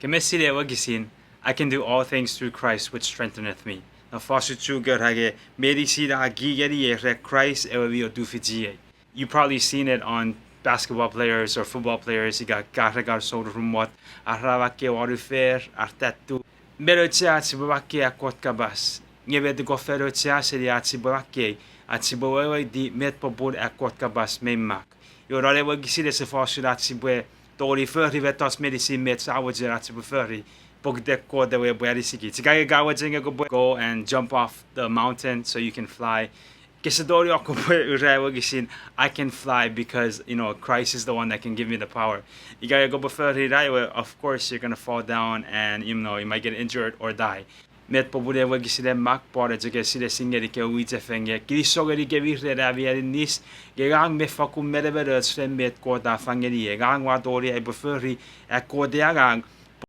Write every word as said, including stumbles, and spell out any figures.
Nge me sinei ewe wokisin, I can do all things through Christ which strengtheneth me. Non fosun Chuuk ra nge, meinisin a ki ngeniei ren Kraist ewe mi otufichiei. You probably seen it on basketball players or football players, ika ka re kan sounurumot, ar ra makkei wanu fer, ar tattoo. Mi auchea ach sipwe makkei an Kot kapas. Nge met ko fen auchea seni ach sipwe makkei, ach sipwe weweiti met popun an Kot kapas mi mak. Iwe non ewe wokisin ese fosun ach sipwe tongeni fori mettoch meinisin met sa mochen ach sipwe fori, pokiten Kot ewe epwe anisikich. Ika nge ka mochen nge kopwe go and jump off the mountain so you can fly. Kese tongeni o kopwe ura ewe wokisin, I can fly because, you know, Christ is the one that can give me the power. Ika nge kopwe fori ina iwe, of course, you're gonna fall down and, you know, you might get injured or die. Met popun ewe wokisin e mak? Pwan a chok esinesin ngeni kewe mwichefen nge, kinisou ngenikemi ren ami aninis, nge ngang mi fakkun menemenoch ren met Kot a fang ngeniei. Ngang ua tongeni aipwe fori an Kot ei angang,